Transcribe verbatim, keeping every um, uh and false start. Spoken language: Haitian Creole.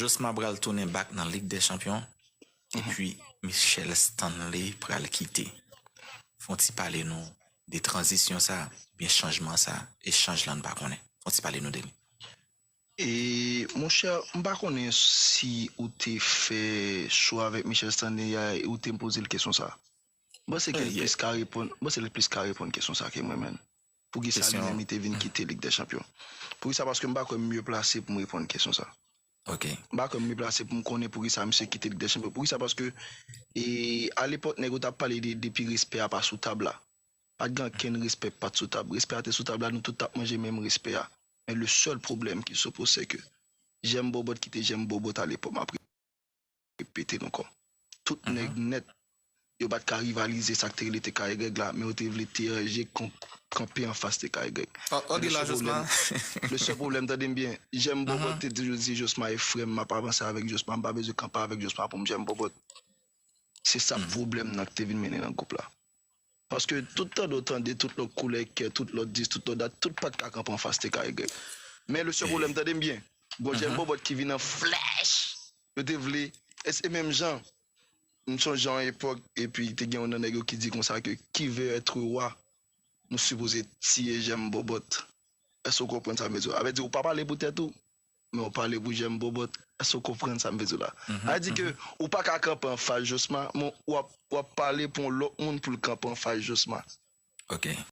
Josma pral tounen back nan Lig dè Chanpyon, epi Michel Stanley pral kite. Fè yon ti pale nou de tranzisyon sa, oubyen chanjman sa, echanj lan n pa konnen. Fè yon ti pale nou de li. E, monchè, m pa konnen si ou te fè show avèk Michel Stanley a e ou te poze l kesyon sa. M panse ke l plis ka reponn, m panse l plis ka reponn kesyon sa ke mwen menm. Poukisa li menm li te vin kite Lig dè Chanpyon? Poukisa? Paske m pa kwè m mye plase pou m reponn kesyon sa. Ok. M pa kwè m mye plase pou m konnen poukisa misye kite Lig dè Chanpyon. Poukisa? Paske e, alepòk, nèg yo t ap pale de depi respè a pa sou tab la. Pa t gen ankenn respè k pa t sou tab. Respè a te sou tab la, nou tout t ap manje menm respè a. Men le sèl pwoblèm ki se poze se ke J'aime Bobot ki te J'aime Bobot alepòk, m ap repete l ankò. Tout nèg nèt, yo pa t ka rivalize sa k te rele T K Y la, men yo te vle T R G kanpe anfas T K Y. Ok la, Josma. Le sèl pwoblèm, tande m byen, J'aime Bobot te toujou di Josma e frè m, m ap avanse avèk Josma, m pa bezwen kanpe avèk Josma pou m J'aime Bobot. Se sa pwoblèm nan ki te vin mennen nan gwoup la. Paske tout tan ou tande tout lòt koulè kè, tout lòt dis, tout lòt dat, tout pa t ka kanpe anfas T K Y. Men le sèl pwoblèm, tande m byen, gon J'aime Bobot ki vin an flèch. Yo te vle, e se menm jan, m sonje yon epòk, epi te gen yon nan nèg yo ki di konsa ke qui veut être roi, nou sipoze tiye J'aime Bobot. Èske w konprann sa m vle di w? Avè di ou pa pale pou tèt ou, men w pale pou J'aime Bobot. Èske w konprann sa m vle di w la? Sa vle di ke ou pa ka kanpe anfas Josma, men w ap, w ap pale pou yon lòt moun pou l kanpe anfas Josma. Ok.